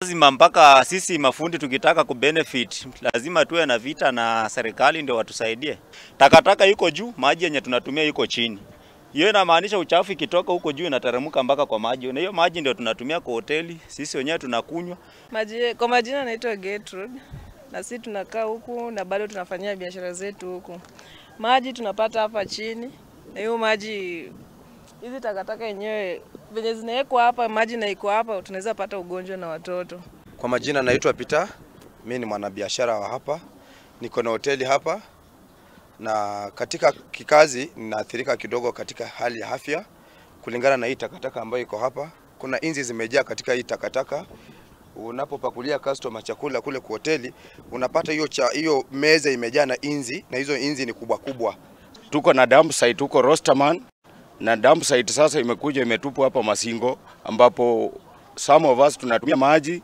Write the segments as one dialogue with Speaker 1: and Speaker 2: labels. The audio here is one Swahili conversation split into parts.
Speaker 1: Lazima mpaka sisi mafundi tukitaka kubenefit lazima tuwe na vita na serikali ndio watusaidie. Takataka iko juu, maji yenye tunatumia iko chini. Hiyo inamaanisha uchafu ikitoka huko juu inateremka mpaka kwa maji. Na hiyo maji ndio tunatumia kwa hoteli, sisi wenyewe tunakunywa.
Speaker 2: Maji, kwa majina naitwa Gertrude na sisi tunakaa huku na bado tunafanyia biashara zetu huku. Maji tunapata hapa chini na hiyo maji, hizi takataka yenyewe venye zinawekwa hapa, maji na iko hapa, tunaweza pata ugonjwa na watoto.
Speaker 3: Kwa majina naitwa Peter, mimi ni mwanabiashara wa hapa, niko na hoteli hapa, na katika kikazi ninaathirika kidogo katika hali ya afya kulingana na hii takataka ambayo iko hapa. Kuna inzi zimejaa katika hii takataka. Unapopakulia customer chakula kule kwa hoteli, unapata hiyo meza imejaa na inzi, na hizo inzi ni kubwa kubwa.
Speaker 4: Tuko na dump site huko Rosterman, na dump site sasa imekuja imetupwa hapa Masingo, ambapo some of us tunatumia maji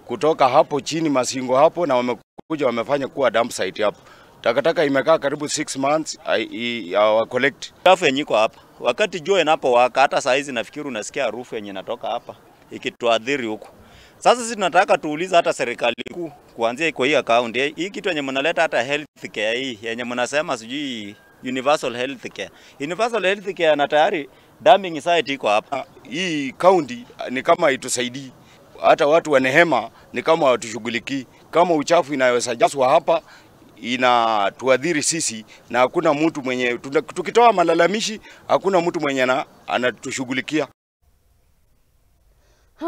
Speaker 4: kutoka hapo chini Masingo hapo, na wamekuja wamefanya kuwa dump site hapo. Takataka imekaa karibu 6 months collect.
Speaker 1: Uchafu yenye iko hapa wakati jua inapowaka, hata saa hizi nafikiri unasikia harufu yenye inatoka hapa ikituadhiri huku. Sasa sisi tunataka tuulize hata serikali kuu kuanzia iko hii account hii kitu yenye mnaleta hata health care hii yenye mnasema sijui universal health care. Universal health care na tayari dumping site iko hapa.
Speaker 4: Hii county ni kama itusaidii, hata watu wa Nehema ni kama hawatushughulikii. Kama uchafu inayosajaswa hapa inatuadhiri sisi, na hakuna mtu mwenye, tukitoa malalamishi hakuna mtu mwenye anatushughulikia.